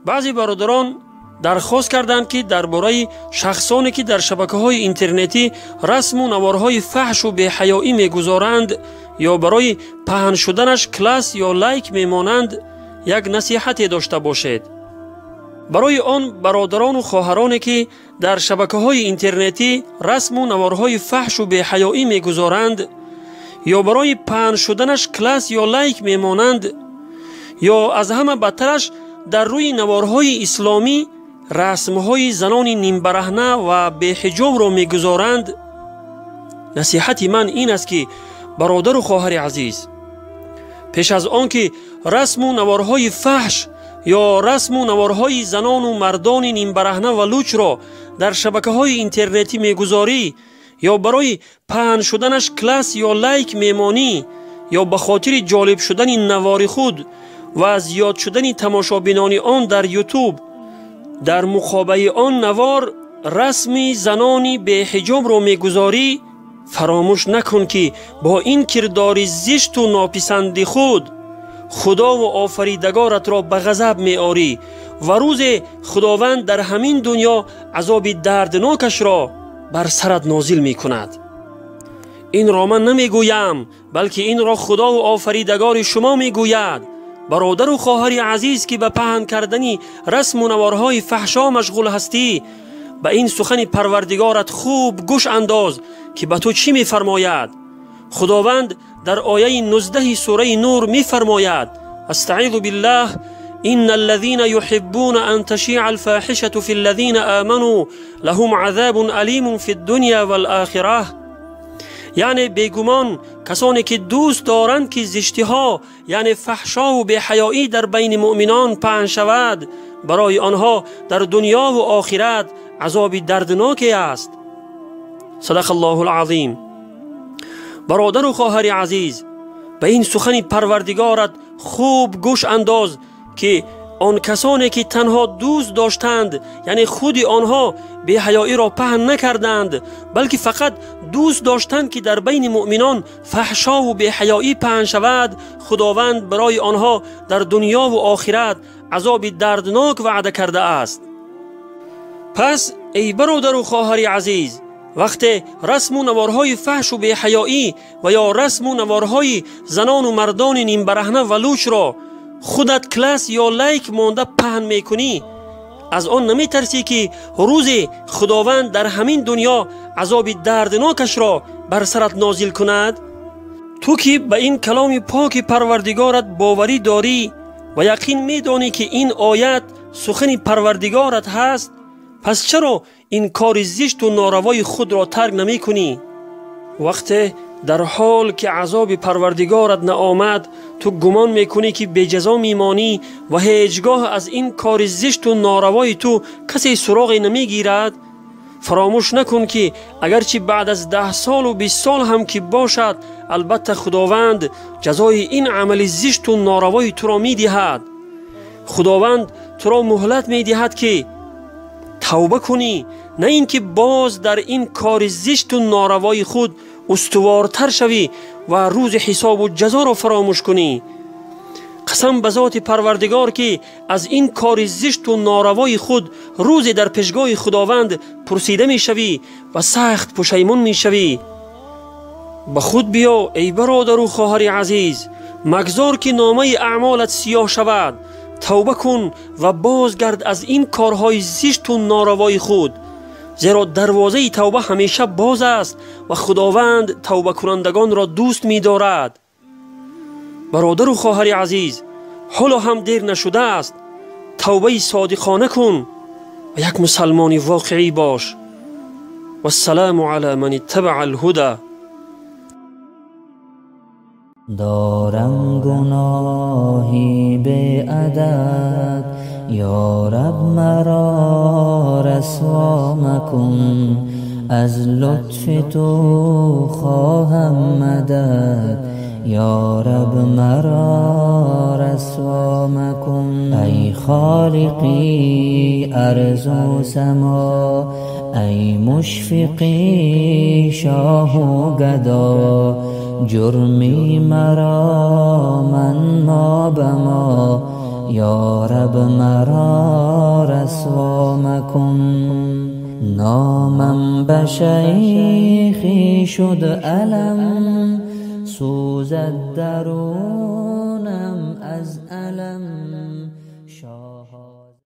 Баъзе бародарон дархост карданд, ки дар бораи шахсоне, ки дар шабакаҳои интернетӣ расму наворҳои фаҳшу беҳаёӣ мегузоранд ё барои паҳн шуданаш класс ё лайк мемонанд, як насиҳате дошта бошед. Барои он бародарону хоҳароне, ки дар шабакаҳои интернетӣ расму наворҳои фаҳшу беҳаёӣ мегузоранд ё барои паҳн шуданаш класс ё лайк мемонанд, ё аз ҳама бадтараш дар рӯи наворҳои исломӣ расмҳои занони нимбараҳна ва беҳиҷобро мегузоранд, насиҳати ман ин аст, ки бародару хоҳари азиз, пеш аз он ки расму наворҳои фаҳш ё расму наворҳои занону мардони нимбараҳна ва лучро дар шабакаҳои интернетӣ мегузорӣ ё барои паҳн шуданаш класс ё лайк мемонӣ ё ба хотири ҷолиб шудани навори худ ва зиёд шудани тамошобинони он дар ютуб дар муқобаи он навор расми занони беҳиҷобро мегузорӣ, фаромӯш накун, ки бо ин кирдори зишту нописанди худ худову офаридагоратро ба ғазаб меорӣ ва рӯзе худованд дар ҳамин дунё азоби дарднокашро бар сарат нозил мекунад. Инро ман намегӯям, балки инро худову офаридагори шумо мегӯяд. Бародару хоҳари азиз, ки ба паҳн кардани расму наворҳои фаҳшо машғул ҳастӣ, ба ин сухани парвардигорат хуб гӯш андоз, ки ба ту чӣ мефармояд. Худованд дар ояи 19 сураи Нур мефармояд: астаизу биллаҳ, إن الذين يحبون أن تشيع الفاحشة في الذين آمنوا لهم عذاب أليم في الدنيا والآخرة. Яъне бегумон касоне, ки дӯст доранд, ки зиштиҳо, яъне фаҳшову беҳаёӣ дар байни муъминон паҳн шавад, барои онҳо дар дунёву охират азоби дардноке аст. Садақа Аллоҳу алазим. Бародару хоҳари азиз, ба ин сухани парвардигорат хуб гӯш андоз, ки он касоне, ки танҳо дӯст доштанд, яъне худи онҳо беҳаёиро паҳн накарданд, балки фақат дӯст доштанд, ки дар байни муъминон фаҳшову беҳаёӣ паҳн шавад, худованд барои онҳо дар дунёву охират азоби дарднок ваъда кардааст. Пас эй бародару хоҳари азиз, вақте расму наворҳои фаҳшу беҳаёӣ ва ё расму наворҳои занону мардони нимбараҳна ва лучро худат класс ё лайк монда паҳн мекунӣ, аз он наметарсӣ, ки рӯзе худованд дар ҳамин дунё азоби дарднокашро бар сарат нозил кунад? Ту ки ба ин каломи поки парвардигорат боварӣ дорӣ ва яқин медонӣ, ки ин оят сухани парвардигорат ҳаст, пас чаро ин кори зишту норавои худро тарк намекунӣ? Вақте дар ҳол ки азоби парвардигорат наомад, ту гумон мекунӣ, ки беҷазо мемонӣ ва ҳеҷ гоҳ аз ин кори зишту норавои ту касе суроғе намегирад, фаромӯш накун, ки агарчи баъд аз 10 солу 20 сол ҳам ки бошад, албатта худованд ҷазои ин амали зишту норавои туро медиҳад. Худованд туро муҳлат медиҳад, ки тавба кунӣ, на ин ки боз дар ин кори зишту норавои худ устувортар шавӣ ва рӯзи ҳисобу ҷазоро фаромӯш кунӣ. Қасам ба зоти парвардигор, ки аз ин кори зишту норавои худ рӯзе дар пешгоҳи худованд пурсида мешавӣ ва сахт пушаймон мешавӣ. Ба худ биё, эй бародару хоҳари азиз, магзор, ки номаи аъмолат сиёҳ шавад. Тавба кун ва бозгард аз ин корҳои зишту норавои худ, зеро дарвозаи тавба ҳамеша боз аст ва худованд тавбакунандагонро дӯст медорад. Бародару хоҳари азиз, ҳоло ҳам дер нашудааст. Тавбаи содиқона кун ва як мусалмони воқеӣ бош. Вассаламу ала ман иттабаа алҳуда. Дорам гуноҳи беадаб, ё раб, маро расво макун. Аз лутфи ту хоҳам мадад, ё раб, маро расво макун. Ай холиқи арзу само, ай мушфиқи шоҳу гадо, ҷурми маро ман мо ба мо Ё Раб, маро расво макун. Номам ба шайхӣ шуд алам, сӯзад дарун.